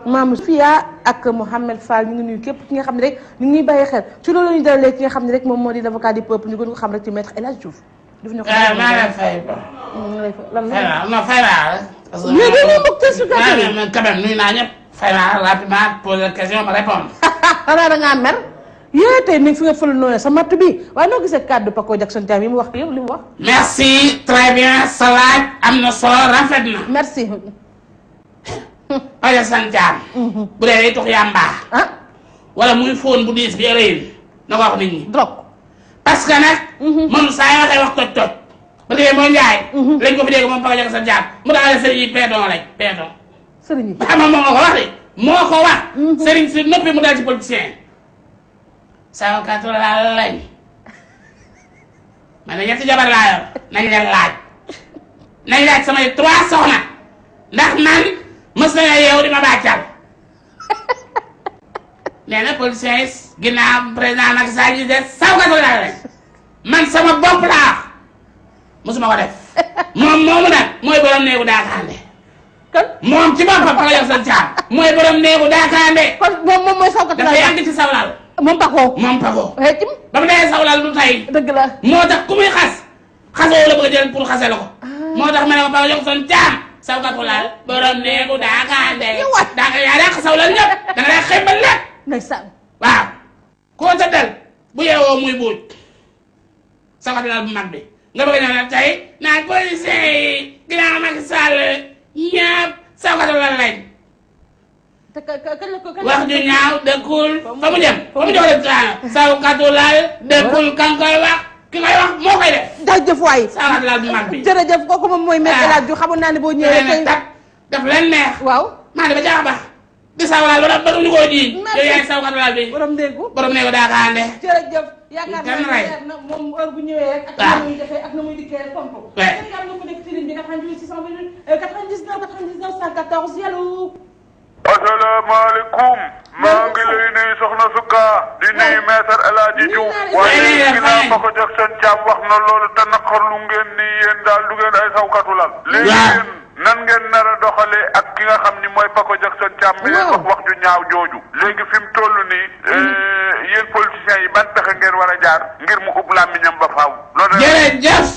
Mamadou Fia ak Mouhamed Fall ñu ngi nuyu képp ki nga xam ne rek ñu ngi ñuy bàyyi xel ci loolu la ñu dalalee ki nga xam ne rek moom moo di l'avocat du peuple ñu gën ko xam rek ci maître El Hadj Diouf. daf ñu ko maa ngi fay ba. lan fay naa non fay naa parce que mais dañoo bokk ci suñu kàddu mais quand même nuyu naa ñëpp. fay naa rapidement poser question ma répondre. xanaa da ngaa mer yéen tey ni fi nga fële noonu sa matt bi waaye noo gisee kàddu Paco Jackson Thiam yi mu wax yëpp li mu wax. merci très bien sa laaj am na solo rafet na. merci. Paco Jackson Thiam. bu dee day tux yàmbaa. ah. wala muy fóon bu diis bi rëy na ko wax nit ñi. drogue. parce que nag. man saa yoo waxee wax toj-toj. ba tey mooy Ndiaye. lañ ko fi dégg moom Paco Jackson Thiam mu daal sëriñ yi peedon lañ peedon. sëriñ yi xam nga moo ko wax de moo ko wax. sëriñ si noppi mu daal ci politicien. saa kàttu laa lañ. man de ñetti jabar laa yor nañ leen laaj. nañ laaj samay 3 soxna. ndax man mës nañu yeewu di ma bàccal. nee na politicien yi ginnaaw président Macky Sall yi de saa kàttu laa lañ. man sama bopp laa wax. mosuma ko def. moom moomu nag mooy borom néegu daakaande. kon moom ci boppam Paco Jackson Thiam mooy borom néegu daakaande. kon moom mooy saw kat dafa yàgg ci sawlal. moom Paco. moom Paco. xëy ba mu dee sawlal du tey. dëgg la. moo tax ku muy xas. xasoo la bëgg a jël pour xase la ko. moo tax ma ne ko Paco Jackson Thiam. saw katu laal borom néegu daakaande. daaka yaa dàq sawlal ñëpp da nga dee xëmbal lépp. ndeysaan. waaw. koo tëddal bu yeewoo muy buuj. saw katu laal bu mag bi. nga bëgg a ñëw tey naan policiers yi ginnaaw Macky Sall ñëpp saw katu laal lañ. te kañ la ko wax ju ñaaw dëkkul fa mu jëm fa mu jox rek saw katu laal dëkkul kan koy wax ki koy wax moo koy def. jaajëf waay. saw katu laal bu mag bi. jërëjëf kooku moom mooy maître El Hadj Diouf xamoon naa ne boo ñëwee tey. daf leen neex. waaw. maa ne ba jaax ba di saw laal ba ñu koo jiiñ. yow yaay saw katu laal bi. borom néegu. borom néegu daakaande. jërëjëf. yaakaar naa ne leer na moom heure bu ñëwee rek. ak na muy defee ak na muy dikkee tontu. waaw yaakaar nga ko nekk ci ligne bi 88 628 99 114 yallo. asalaamaaleykum. maa ngi lay nuyu soxna Souka. di nuyu maître El Hadj Diouf. waaye ginnaaw Paco Jackson Thiam wax na loolu te naqarlu ngeen ni yéen daal du ngeen ay sawkatu lal. léegi yéen nan ngeen nar a doxalee ak ki nga xam ni mooy Paco Jackson Thiam mi leen wax ju ñaaw jooju. léegi fi mu toll nii. yéen politiciens yi ban pexe ngeen war a jaar ngir mu ub làmmiñam ba faaw. loolu jërëjëf.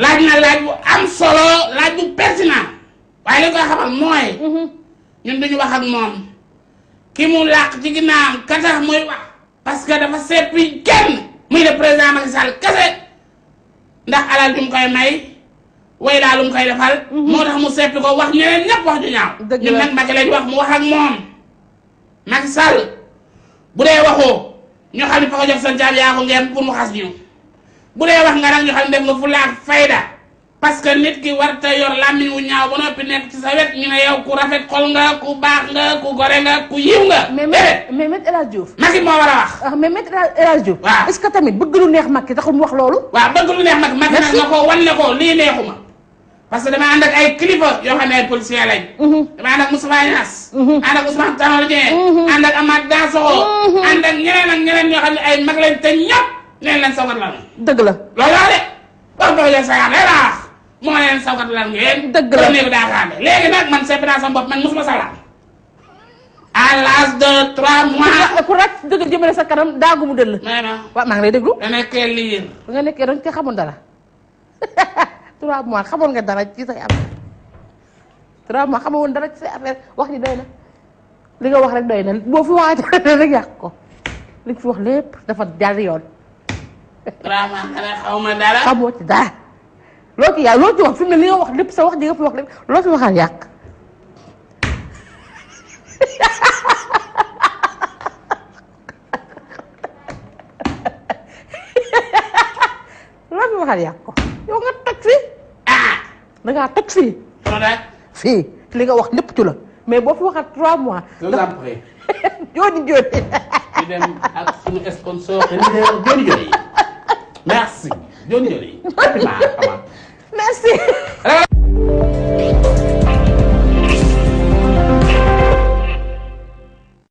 laaj na laaj bu am solo laaj bu pertinent. waaye li koy xamal mooy. ñun duñu wax ak moom. ki mu làq ci ginnaawam ka tax muy wax. parce que dafa seppi kenn. muy le président Macky Sall kese. ndax alal ju mu koy may. way laa lu mu koy defal. moo tax mu seppi ko wax ñeneen ñëpp wax ju ñaaw. dëgg la ñun nag Macky lañ wax mu wax ak moom. Macky Sall bu dee waxoo ñu xam ne Paco Jackson Thiam yaa ko ngeen pour mu xas ñu. bu dee wax nga nag ñu xam ne def nga fulla ak fayda. parce que nit ki war te yor làmmiñ wu ñaaw ba noppi nekk ci sa wet ñu ne yow ku rafet xol nga ku baax nga ku gore nga ku yiw nga. mais maître El Hadj Diouf. Macky moo war a wax. mais maître El Hadj Diouf. waaw est-ce que tamit bëgg lu neex Macky taxul mu wax loolu. waaw bëgg lu neex Macky. Macky nag na ko wan ne ko lii neexuma. parce que dama ànd ak ay kilifa yoo xam ne ay policiers lañ. dama ànd ak Moustapha Niasse. ànd ak Ousmane Tanor Dieng. ànd ak Amath Dansokho. ànd ak ñeneen ak ñeneen ñoo xam ne ay mag lañ te ñëpp neen leen sawkat la. dëgg la. loolu laa de wax dëgg yàlla sa lay laa wax moo leen sawkat la ngeen. dëgg la néegu daakaande léegi nag man seppi naa sama bopp man mosuma sawlaal. à l'âge de 3 mois. ku rek dëgg jëmale sa kanam daagu mu dëll. mais non. waaw maa ngi lay déglu. da nekkee liir. ba nga nekkee dañ ca xamoon dara 3 mois xamoon nga dara ci say affaire 3 mois xamoon dara ci say affaire wax ji doy na li nga wax rek doy na boo fi waxaatee rek yàq ko li nga fi wax lépp dafa jaar yoon. vraiment xaw ma dara. xamoo ci dara loo ci yaa loo ci wax fi mu ne li nga wax lépp sa wax ji nga fi wax lépp loo fi waxaat yàq. loo fi waxaat yàq ko yow nga toj fii. da ngaa toj fii. fii li nga wax lépp ci la mais boo fi waxaat 3 mois. je vous en prie. jooni jooni. ñu dem ak suñu sponsor. jooni jooni. merci. jooni jooni. merci.